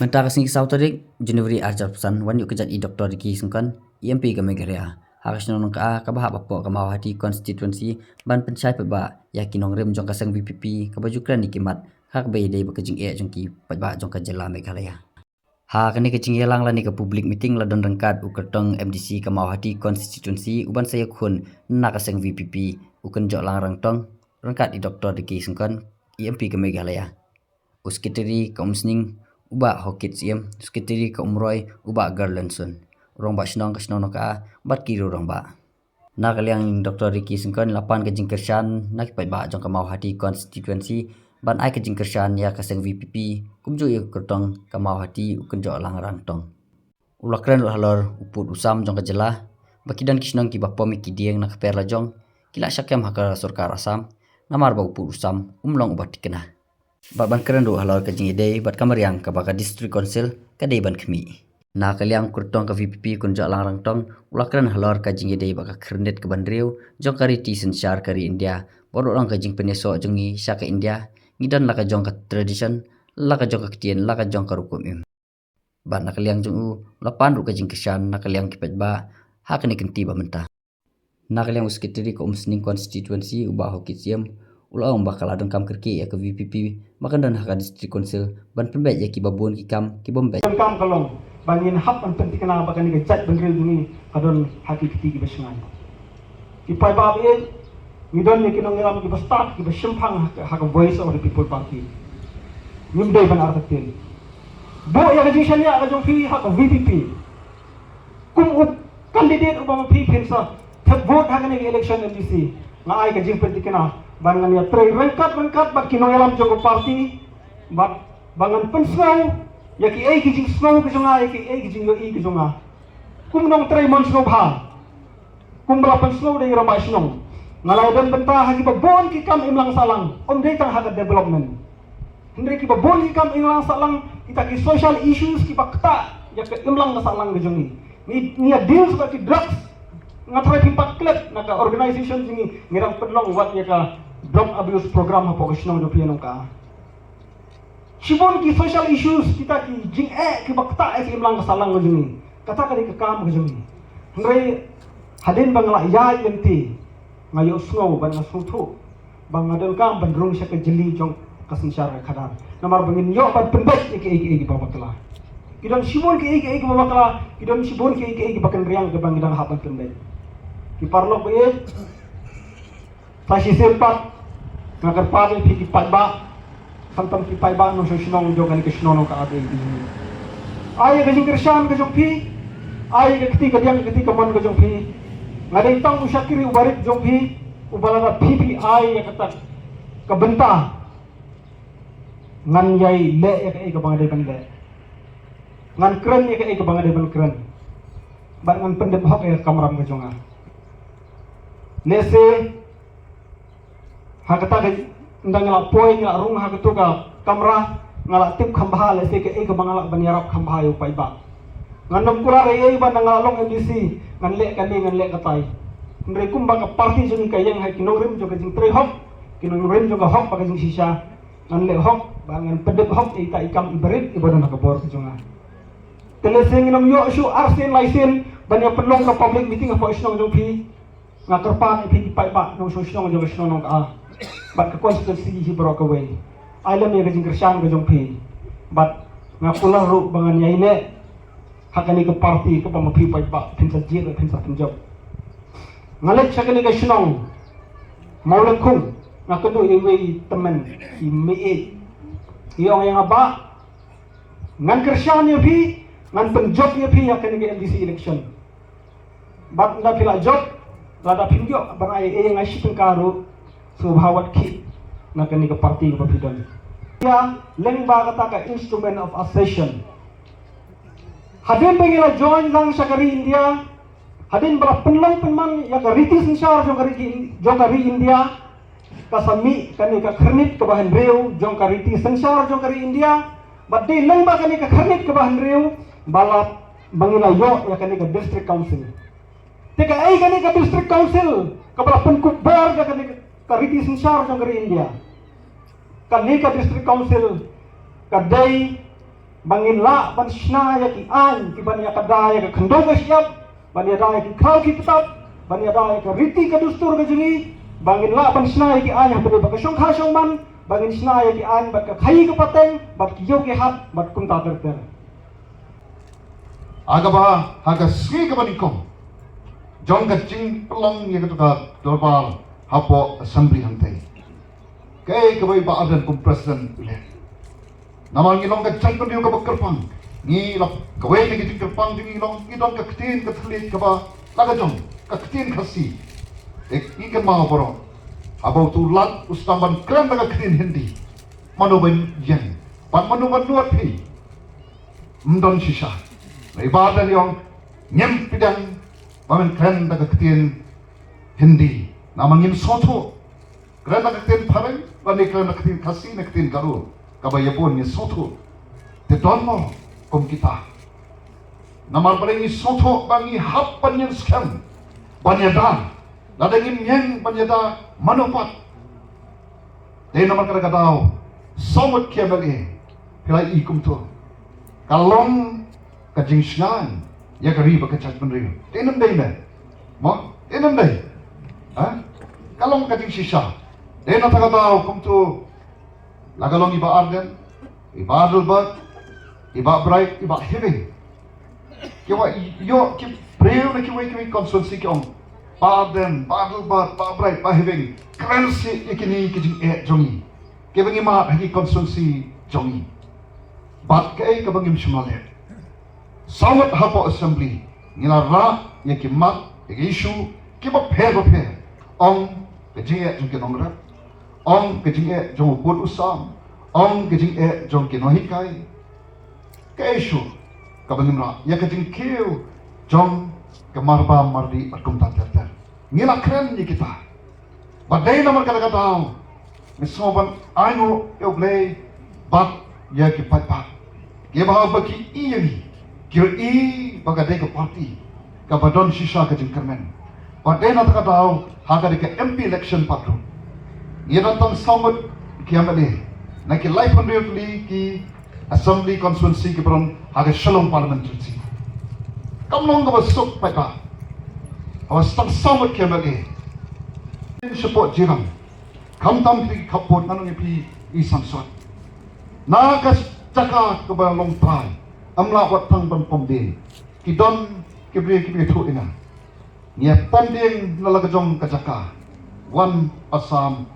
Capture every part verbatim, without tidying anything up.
Mynta ka sngi ka saw tarik January arhajar arphew san, wan ïuh kjat i Doctor Ricky Syngkon, i M P ka Meghalaya, ha ka shnong Nongkha kaba hap hapoh ka Mawhati constituency, ban pynshai paidbah ïa ki nongrim jong ka seng V P P kaba ju kren ïa ki mat ha kaba ïadei bad ka jingeh jong ki paidbah jong ka jylla Meghalaya. Ha kane ka jingïalang lane ka public meeting la don ryngkat u kyrtong M D C ka Mawhati constituency uban sa ïakhun na ka seng V P P, u Kynjohlang Rangtong, ryngkat i Doctor Ricky Syngkon, i M P ka Meghalaya, u Secretary ka Umsning, u Bah Hokit Syiem, Secretary ka Umroi, u Bah Garlandson, u Rangbah Shnong ka shnong Nongkha bad ki riew rangbah. Na ka liang Doctor Ricky Syngkon la pan ka jingkyrshan na ki paidbah jong ka Mawhati constituency ban ai ka jingkyrshan ïa ka seng V P P, kumjuh ïa u kyrtong ka Mawhati u Kynjohlang Rangtong. U la kren ruh halor u pud u sam jong ka jylla ba ki don ki shnong kiba pom ïa ki dieng na ka per la jong, ki la shah kem ha ka sorkar Assam namar ba u pud u sam um long uba thikna. Bad ban kren ruh halor ka jingïadei bad ka mariang kaba ka District Council ka dei ban khmih. Na ka liang u kyrtong ka V P P u Kynjohlang Rangtong u la kren halor ka jingïadei bad ka khyrnit kaba hynriew jong ka riti synshar ka ri India, bad ruh long ka jingpynïasoh jong ngi sha ka India, ngi don la ka jong ka tradition, la ka jong ka ktien, la ka jong ka rukom im. Bad na ka liang jong u la pan ruh ka jingkyrshan na ka liang ki paidbah ha kane ka kynti ba mynta. Na ka liang u Secretary ka Umsning constituency u Bah Hokit Syiem u la ong ba ka la donkam kyrkieh ïa ka V P P ba kan don ha ka District Council ban pynbeit ïa kiba bun ki kam ki bym beit. Donkam ka long ba ngin hap ban pynthikna ba kane ka jaitbynriew jong ngi ka don ha ki kti kiba shngaiñ. Ki paidbah ba ïeit, ngi don ïa ki nongïalam kiba stad kiba shemphang ha ka, ha ka Voice of the People Party. Ngim dei ban artatien. Buh ïa ka jingshaniah ka jong phi ha ka V P P. Kum u candidate uba ma phi phin sa thep vote ha kane ka election M D C, nga ai ka jingpynthikna ban ngan ïatrei ryngkat ryngkat bad ki nongïalam jong ka party, bad ba ngan pynsngew ïa kiei ki jingsngew ka jong nga, ïa kiei ki jingïohi ka jong nga. Kum nongtrei mon sngewbha, kumba la pynsngew da i Rangbah Shnong, nga la ïadon bynta ha kiba bun ki kam imlang sahlang, ym dei tang ha ka development. Hynrei kiba bun ki kam imlang sahlang, kita ki social issues kiba ktah ïa ka imlang ka sahlang ka jong ngi. Ngi, ngi ïa deal sa ki drugs, nga tharai phim pat klet na ka organization jong ngi, ngi dang pynlong wat ïa ka drug abuse program hapoh ka shnong jong phi Nongkha. Shibun ki social issues, kita ki jingeh kiba ktah ïa ka imlang ka sahlang ka jong ngi. Kata ka dei ka kam ka jong ngi. Hynrei hadien ba nga la ïaid lynti, nga ïohsngew bad nga sngewthuh ba nga donkam ban rung sha ka jylli jong ka synshar ka khadar. Namar ba ngin ïoh ban pynbeit ïa kiei kiei kiba bakla. Ki don shibun kiei kiei kiba bakla, ki don shibun kiei kiei kiba kynriang kiba ngi dang hap ban pynbeit. Ki paralok ba ïeit, sa shisien pat nga kyrpad ïa phi ki paidbah, khamtam ki paidbah nongshong shnong jong kane ka shnong Nongkha. Ai ïa ka jingkyrshan ka jong phi, ai ïa ka kti kadiang ka kti kamon ka jong phi. Nga dei tang u shakri u barit jong phi, uba lada phi phi ai ïa kata ka bynta, ngan ïai leh ïa kaei kaba nga dei ban leh, ngan kren ïa kaei kaba nga dei ban kren, bad ngan pyndep hok ïa ka kamram ka jong nga. Lehse ha kata ka, ynda nga la poi, nga la rung ha kato ka kamra, nga la tip kham bha, lehse kaei kaba nga lah ban ïarap kham bha ïa u paidbah. Ngan ym kular ei ei ba ynda nga la long M D C ngan leh kane ngan leh katai. Hynrei kumba ka party jong ngi ka ïeng ha ki nongrim jong ka jingtrei hok, ki nongrim jong ka hok bad ka jingshisha, ngan leh hok bad ngan pyndep hok ïa ita i kam i barit iba don ha ka bor ka jong nga. Te lehse ngin ym ïoh shuh arsien laisien ban ïa pynlong ka public meeting hapoh shnong jong phi. Nga kyrpad ïa phi ki paidbah nongshong shnong jong ka shnong Nongkha bad ka constituency hi baroh kawei, ai lem ïa ka jingkyrshan ka jong phi. Bad nga kular ruh ba ngan ïaineh ha kane ka party kaba ma phi paidbah phin sa jied bad phin sa pynjop. Nga leit sha kane ka shnong Mawlyngkhung, nga kynduh ïa iwei i tymmen, i mei, i ong ïa nga, "Bah, ngan kyrshan ïa phi, ngan pynjop ïa phi ha kane ka M D C election. Bad ynda phi la jop, lada phim ïoh ban ai ei ei ïa nga shi tyngka ruh, sngewbha wat khih na kane ka party kaba phi don." Ïa lyngba kata ka instrument of accession. Hadien ba ngi la join lang sha ka ri India, hadien ba la pynlong pynman ïa ka riti synshar jong ka ri, jong ka ri India, ka sa mih kane ka khyrnit kaba hynriew jong ka riti synshar jong ka ri India. Bad dei lyngba kane ka khyrnit kaba hynriew ba la, ba ngi la ïoh ïa kane ka District Council. Te kaei kane ka District Council kaba la pynkup bor da kane ka riti synshar jong ka ri India? Kane ka District Council ka dei Ba ngin lah ban shna ïa ki aiñ ki ban ïa ka da ïa ka khyndew ka shyiap, ban ïa da ïa ki khraw ki ptap, ban ïa da ïa ka riti ka dustur ka jong ngi, ba ngin lah ban shna ïa ki aiñ hapdeng ba ka shongkha shongman, ba ngin shna ïa ki aiñ bad ka khaïi ka pateng bad ki ïew ki hat bad kumta ter ter. Ha kaba ha ka sngi kaba nyngkong jong ka jingpynlong ïa kata ka dorbar hapoh Assembly hangtei, kaei kaba i Bah Ardent kum President u leh. Namar ngi long ka jaitbynriew kaba kyrpang. Ngi la kawei na ki jingkyrpang jong ngi long ngi don ka ktien ka thylliej kaba la ka jong ka ktien Khasi. Te ngi kynmaw baroh haba uto u Lat u sdang ban kren da ka ktien Hindi, mano ban ïeng bad mano ban nud phi? Ym don shisha. Nai ba da ïong ngim pdiang ba men kren da ka ktien Hindi. Namar ngim sngewthuh. Kren da ka ktien phareng, lane kren da ka ktien Khasi, na ka ktien Garo, kaba ïa bun ngi sngewthuh. Te don mo kum kita. Namar ba ngi sngewthuh ba ngi hap ban ïeng skhem ban ïada. Lada ngim ïeng ban ïada, mano pat? Te namar kata ka daw, saw ngut ki M L A phi la i kumto, ka long ka jingshngaiñ ïa ka ri bad ka jaitbynriew. Te nym dei ne? Mo, te nym dei? Ha? Ka long ka jingshisha. Te na kata ka daw kumto, la ka long i Bah Ardent, i Bah Adelbert, i Bah Bright, i Bah Hewing. Ki wa ïoh ki briew na kiwei kiwei constituency ki ong, Bah Ardent, Bah Adelbert, Bah Bright, Bah Hewing, kren seh ïa kine ki jingeh jong ngi, kiba ngi mad ha ki constituency jong ngi. Bad kaei kaba ngim shym la leh. Saw ngut hapoh Assembly ngi la rah ïa ki mat, ïa ki issue kiba pher ba pher. Ong ka jingeh jong ki nongrep, ong ka jingeh jong u pud u sam, ong ka jingeh jong ki nonghikai. Ka issue kaba ngim rah, ïa ka jingkiew jong ka marbam mardih bad kumta ter ter. Ngi la kren ïa kita. Bad dei namar kata ka daw ngi sngew ban ainguh ïa U Blei bad ïa ki paidbah. Kiba haba ki i ïa ngi, ki i ba ka dei ka party kaba don shisha ka jingkyrmen. Bad dei na kata ka daw ha ka dei ka M P election pat ruh, ngi don tang saw ngut ki M L A na ki laiphew hynriew tylli ki Assembly constituency kiba don ha ka Shillong Parliamentary seat. Kam long kaba suk paidbah haba tang saw ngut ki M L A. Support jirang. Khamtam phi ki khappud, nga ong ïa phi i sangsot. Na ka jaka kaba long trai, ym lah wat tang ban pom dieng. Ki don ki briew kiba ïathuh ïa nga, ngi ïa pom dieng na la ka jong ka jaka. Wan Assam,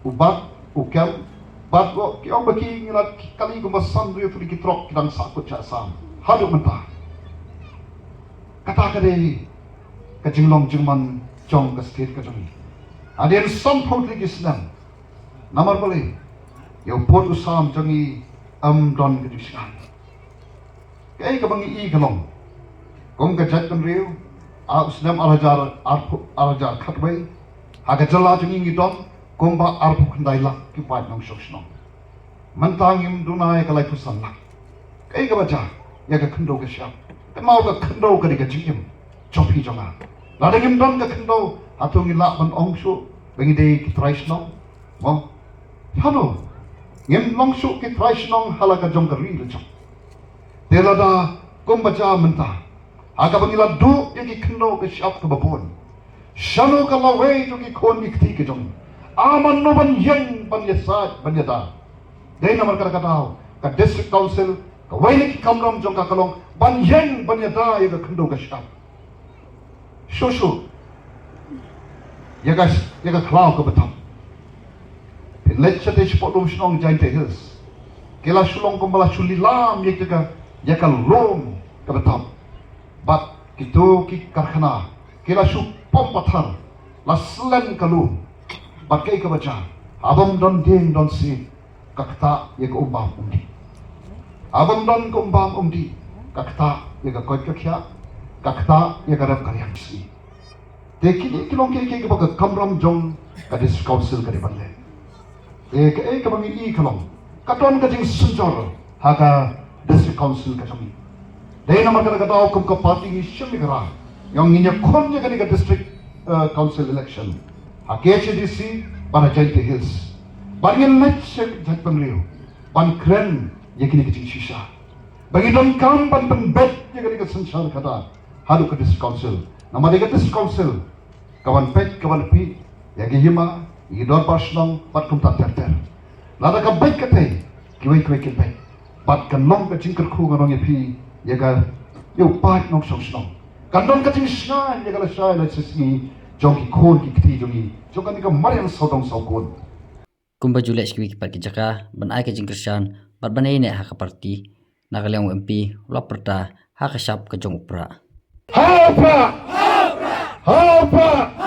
u bat, u kem, bat, ki ong ba ki ngi la kali kumba san hynriew tylli ki trok ki dang sahkut sha Assam haduh mynta. Kata ka dei ka jinglong jingman jong ka state ka jong ngi. Hadien sanphew tylli ki snem. Namar balei? Ïa u pud u sam jong ngi ym don ka jingshngaiñ. Kaei kaba ngi i ka long, kum ka jaitbynriew, ha u snem ar hajar arphew, ar hajar khatwei, ha ka jylla jong ngi ngi don kumba arphew khyndai lak ki paid nongshong shnong. Mynta ngim duna ïa ka laiphew san lak. Kaei kaba jia ïa ka khyndew ka shyiap? Kynmaw, ka khyndew ka dei ka jingim jong phi jong nga. Lada ngim don ka khyndew, hato ngi lah ban ong shuh ba ngi dei ki trai shnong? Mo, hato ngim long shuh ki trai shnong ha la ka jong ka ri la jong? Te lada kumba jia mynta, ha kaba ngi la duh ïa ki khyndew ka shyiap kaba bun, shano ka lawei jong ki khun ki kti ki jong ngi? Mano ban ïeng ban ïasaid ban ïada? Dei namar kata ka daw ka District Council, kawei na ki kamram jong ka ka long ban ïeng ban ïada ïa ka khyndew ka shyiap. Shuh shuh ïa ka, ïa ka khlaw kaba thap. Phin leit shatei shapoh lum shnong Jaintia Hills, ki la shu long kumba la shu lilam ïa ka, ïa ka lum kaba thap. Bad kito ki karkhana ki la shu pom pathar, la slen ka lum. Bad kaei kaba jia? Haba ym don dieng don siej, ka ktah ïa ka um bam um dih. Haba ym don ka um bam um dih, ka ktah ïa ka koit ka khiah, ka ktah ïa ka rep ka riang sih. Te kine ki long kiei kiei kiba ka kamram jong ka District Council ka dei ban leh. Te kaei kaba ngi i ka long, ka don ka jingsynjor ha ka District Council ka jong ngi. Dei namar kata ka daw kum ka party ngi shim ïa ka rai, ïa ngin ïakhun ïa kane ka District, eh, Council election ha K H A D C bad ha Jaintia Hills. Bad ngin leit sha jaitbynriew ban kren ïa kine ki jingshisha. Ba ngi donkam ban pynbeit ïa kane ka synshar khadar haduh ka District Council. Namar ïa ka District Council ka ban peit, ka ban peit ïa ki hima, ïa ki dorbar shnong bad kumta ter ter. Lada ka beit katei, kiwei kiwei kin beit. Bad kan long ka jingkyrkhu, nga ong ïa phi, ïa ka, ïa u paid nongshong shnong. Kan long ka jingshngaiñ ïa ka lashai lashisngi jong ki khun ki kti jong ngi, jong kane ka mariang sawdong sawkun. Kumba ju leh sha kiwei pat ki jaka ban ai ka jingkyrshan bad ban ïaineh ha ka party, na ka liang u M P u la pyrta ha ka shap ka jong u Prah. Ha u Prah! Ha u Prah!